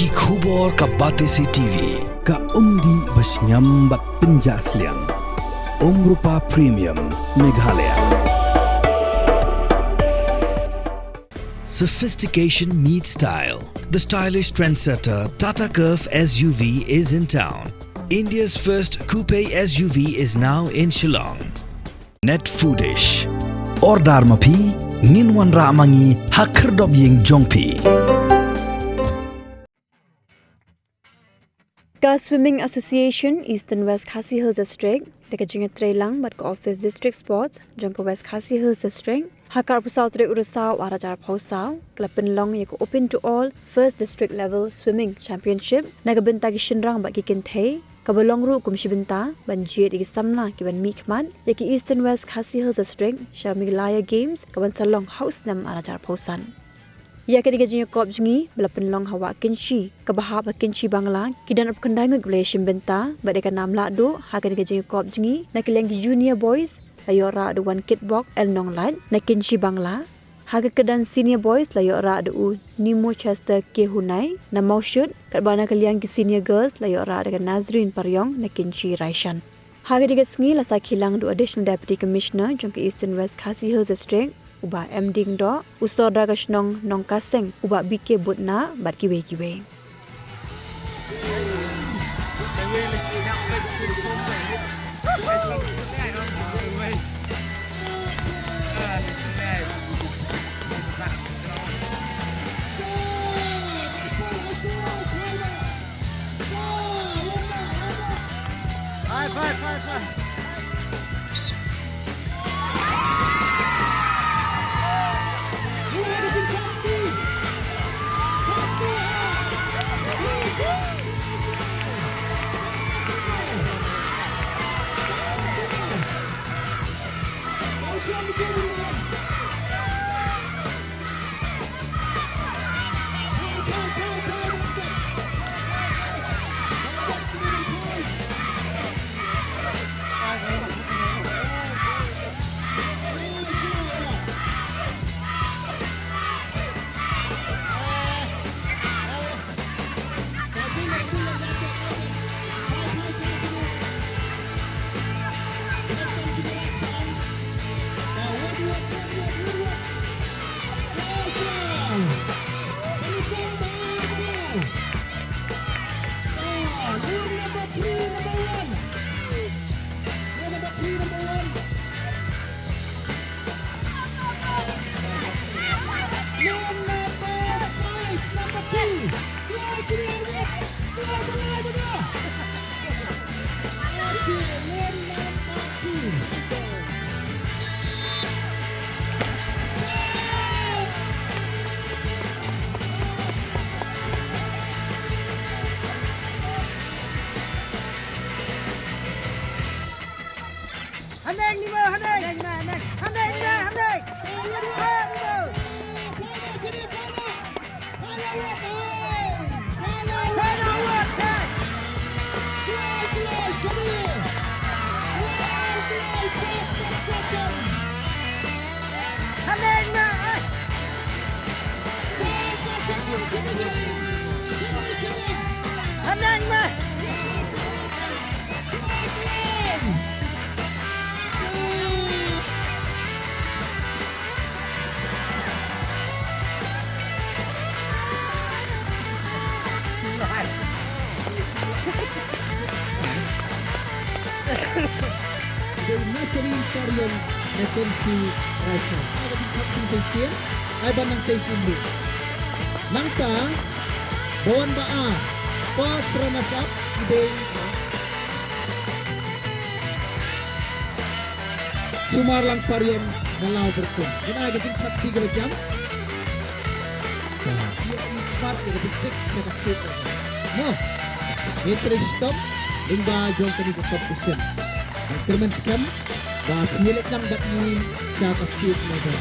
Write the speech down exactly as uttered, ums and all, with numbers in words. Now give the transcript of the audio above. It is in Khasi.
Ki khubor ka Batesi T V, ka umdih ba shngiam bad pynjah sliang. Umrupa Premium, Meghalaya. Sophistication meets style. The stylish trendsetter Tata Curvv S U V is in town. India's first coupe S U V is now in Shillong. Net Foodish. Order ma phi, ngin wanrah ma ngi ha khyrdop ïing jong phi. Ka Swimming Association Eastern West Khasi Hills District, da ka jingïatreilang bad ka Office District Sports jong ka West Khasi Hills District, ha ka arphew saw tarik u Risaw ar hajar arphew saw, ka la pynlong ïa ka Open to All First District Level Swimming Championship na ka bynta ki shynrang bad ki kynthei, kaba long ruh kum shi bynta ban jied ïa ki samla ki ban mihkhmat ïa ki Eastern West Khasi Hills District sha Meghalaya Games, ka ban sa long ha u snem ar hajar arphew san. Ïa kane ka jingïakop jong ngi ba la pynlong ha Wah Kynshi, kaba hap ha Kynshi Bangla, ki don arphew khyndai ngut kiba la ïashim bynta bad ïa ka nam lahduh ha kane ka jingïakop jong ngi. Na ka liang ki Junior Boys la ïoh rah da u Wankitbok L Nonglait na Kynshi Bangla. Ha ka kyrdan Senior Boys la ïoh rah da u Nimochester Kehunai na Mawshut, katba na ka liang ki Senior Girls la ïoh rah da ka Nazreen Pariong na Kynshi Raishan. Ha kane ka sngi la sakhi lang da u Additional Deputy Commissioner jong ka Eastern West Khasi Hills District, u Bah M Diengdoh, u Sordar ka shnong Nongkaseng, u Bah B K Butna, bad kiwei kiwei. Haneng ni mo, haneng. Haneng ni mo, haneng. Haneng ni mo. Haneng ni mo. Haneng ni mo. Dei na Sharif Parian na Kynshi Raishan. Ai ka jingkyrkhu sa shisien, ai ba nang tei sumbu. Nangta ba wan ba ar, first runners up, i dei Sumarlang Parian na Lawbyrkum. Kane ka jingkyrkhu ka ba jam. Ïa i khmat ïa ka district sha ka state. Mo. Ngi trei shitom lyngba jong kane ka competition. Ngi kyrmen skhem ba phin ïaleit lang bad ngi sha ka state level.